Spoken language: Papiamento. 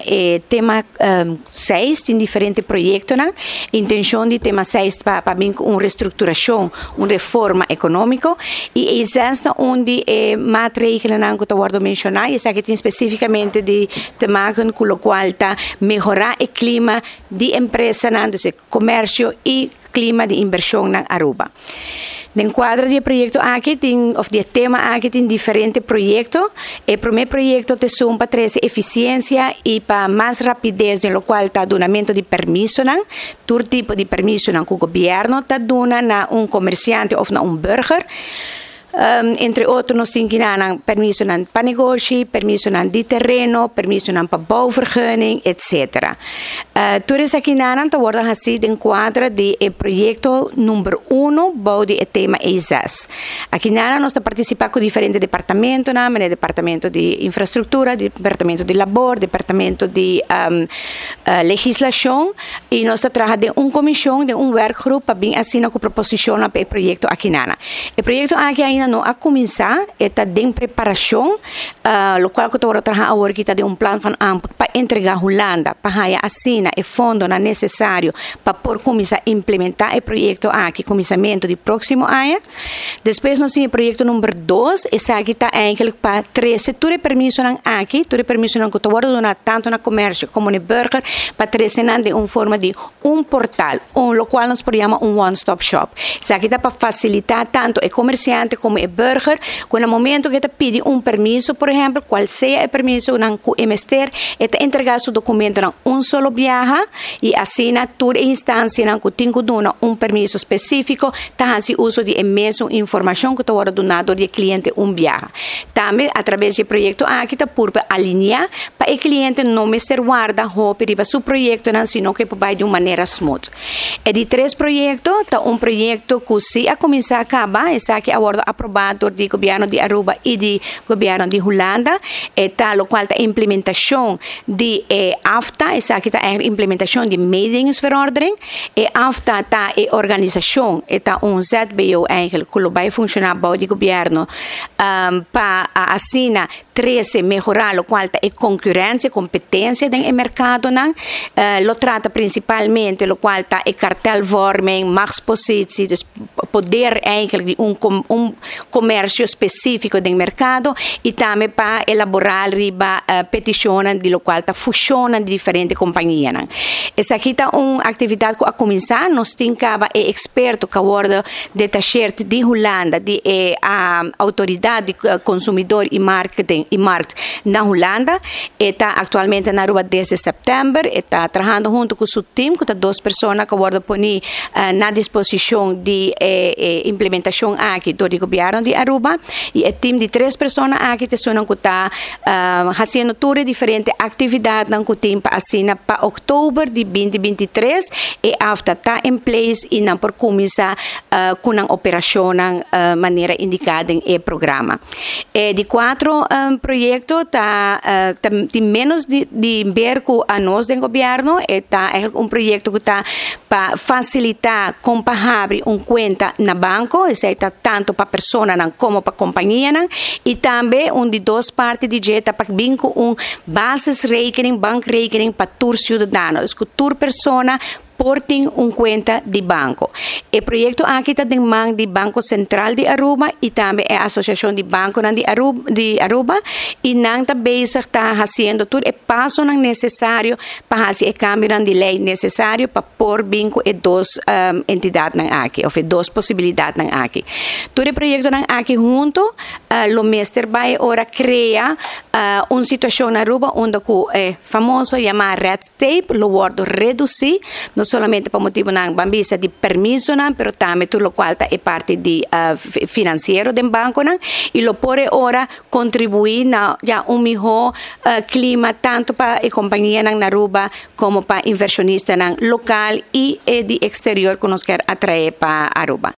E tema 6 tin diferente proyectonan. Intencion di tema 6 pa bin cu un restructuracion, un reforma economico. Y e 6 ta un di e maatregelennan cu ta wordo menciona y esaki tin specificamente di te maken cu locual ta mehora e clima di empresanan, dus e comercio y clima di inversion na Aruba. Den cuadro di e proyecto aki tin, of di e tema aki tin diferente proyecto. E prome proyecto ta esun pa trece eficiencia y pa mas rapidez den locual ta dunamento di permisonan, tur tipo di permisonan cu gobierno ta duna na un comerciante of na un burger. Entre otro nos tin kinanan permisonan pa negoshi, permisonan di tereno, permisonan pa bouwvergunning, etc. Tur esakinanan ta wordo haci den cuadra di e proyecto number uno bou di e tema E6. Akinanan nos ta participa cu diferente departamentonan, manera departamento di infrastructura, departamento di labor, departamento di legislacion y nos ta traha den un comision, den un werkgroep pa bin asina cu proposicionnan pa e proyecto akinana. E proyecto aki ainda no a cuminsa, e ta den preparacion, locual cu ta worde traha awor aki ta den un plan van aanpak pa entrega Hulanda pa haya asina e fondonan necesario pa por cuminsa implementa e proyecto aki cuminsamento di proximo aña. Despues nos tin e proyecto number dos, esaki ta eigenlijk pa trece tur e permisonan aki, tur e permisonan cu ta worde duna tanto na comercio como na burger, pa trece nan den un forma di un portal, un locual nos por yama un one stop shop. Esaki ta pa facilita tanto e comerciante como e burger cu na momento cu e ta pidi un permiso, por ehempel, cual sea e permisonan cu e mester, e ta entrega su documentonan un solo biaha y asina tur e instancianan cu tin cu duna un permiso specifico ta haci uso di e mesun informacion cu ta wordo duna door di e cliente un biaha. Tambe a traves di e proyecto aki ta purba alinea pa e cliente no mester warda hopi riba su proyectonan sino cu e por bay di un manera smooth. E di tres proyecto ta un proyecto cu si a cuminsa caba, esaki a wordo aproba door di gobierno di Aruba y di gobierno di Hulanda. E ta locual ta implementacion di e AFTA, esaki ta eigenlijk implementacion di mededingingsverordening. E AFTA ta e organisacion, e ta un ZBO eigenlijk cu lo bay funciona bao di gobierno pa asina trece mehora locual ta e concurencia, competencia den e mercadonan. Lo trata principalmente locual ta e kartelvorming, machtspositie, dus poder eigenlijk di un comercio specifico den mercado y tambe pa elabora riba peticionnan di locual ta fusionnan di diferente companianan. Esaki ta un actividad cu a cuminsa, nos tin caba e experto cu a wordo detacheerd di Hulanda di e Autoridad di Consumidor y Marketing y Markt na Hulanda. E ta actualmente na Aruba desde september. E ta trahando hunto cu su team cu ta dos persona cu a wordo poni na disposicion di e implementacion aki door di Gobierno di Aruba. Y e team di tres persona aki ta esunnan cu ta haciendo tur e diferente actividadnan cu tin pa asina pa october di 2023 e AFTA ta in place y nan por cuminsa cu nan operacionnan manera indica den e programa. E di cuatro proyecto ta tin menos di ber cu anos den gobierno, e ta eigenlijk un proyecto cu ta pa facilita con pa habri un cuenta na banco, esey ta tanto pa personanan como pa companianan, y tambe un di dos parti di dje ta pa bin cu un basisrekening, bankrekening pa tur ciudadano, dus cu tur persona por tin un cuenta di banco. E proyecto aki ta den man di Banco Central di Aruba y tambe e Asociacion di Banconan di Aruba, di Aruba y nan ta bezig ta haciendo tur e pasonan necesario pa haci e cambionan di ley necesario pa por bin cu e dos entidadnan aki of e dos posibilidadnan aki. Tur e proyectonan aki hunto lo mester bay ora crea un situacion na Aruba unda cu e famoso yama red tape lo wordo reduci, no solamente pa motibonan ban bisa di permisonan, pero tambe tur locual ta e parti di financiero den banconan y lo por e ora contribui na ya un miho clima tanto pa e companianan na Aruba como pa inversionistanan local y e di exterior cu nos kier atrae pa Aruba.